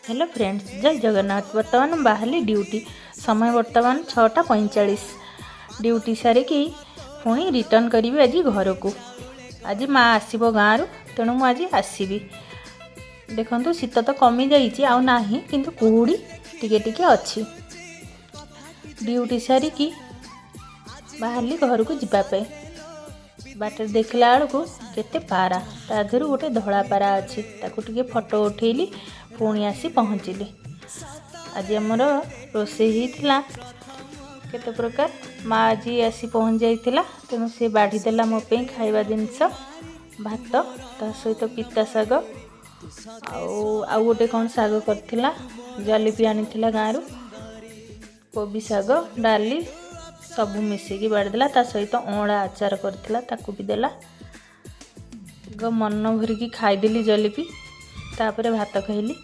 Hello friends, ଜୟ ଜଗନ୍ନାଥ। ବର୍ତ୍ତମାନ ବାହାରିଲି duty. ସମୟ ବର୍ତ୍ତମାନ 6:45। ଡ୍ୟୁଟି ସାରିକି ପୁଣି ରିଟର୍ଣ୍ଣ କରିବି ଆଜି ଘରକୁ। ଆଜି ମା ଆସିବ ଗାଁରୁ, ତେଣୁ ମୁଁ ଆଜି ଆସିବି। ଦେଖନ୍ତୁ, ଶୀତ ତ କମିଯାଇଛି, ଆଉ ନାହିଁ, କିନ୍ତୁ କୁହୁଡ଼ି ଟିକେ ଟିକେ ଅଛି। ଡ୍ୟୁଟି ସାରିକି ବାହାରିଲି ଘରକୁ ଯିବା ପାଇଁ। ବାଟରେ ଦେଖିଲା ବେଳକୁ କେତେ ପାରା, ତା ଦେହରୁ ଗୋଟେ ଧଳା ପାରା ଅଛି, ତାକୁ ଟିକେ ଫଟୋ ଉଠେଇଲି। ପୁଣି ଆସି ପହଞ୍ଚିଲି। ଆଜି ଆମର ରୋଷେଇ ହେଇଥିଲା କେତେ ପ୍ରକାର। ମା ଆଜି ଆସି ପହଞ୍ଚି ଯାଇଥିଲା, ତେଣୁ ସେ ବାଢ଼ି ଦେଲା ମୋ ପାଇଁ ଖାଇବା ଜିନିଷ, ଭାତ, ତା ସହିତ ପିତା ଶାଗ ଆଉ ଆଉ ଗୋଟେ କ'ଣ ଶାଗ କରିଥିଲା, ଜଲିପି ଆଣିଥିଲା ଗାଁରୁ, କୋବି ଶାଗ, ଡାଲି ସବୁ ମିଶିକି ବାଢ଼ିଦେଲା। ତା ସହିତ ଅଁଳା ଆଚାର କରିଥିଲା, ତାକୁ ବି ଦେଲା। ମନ ଭରିକି ଖାଇଦେଲି ଜଲିପି, ତାପରେ ଭାତ ଖାଇଲି।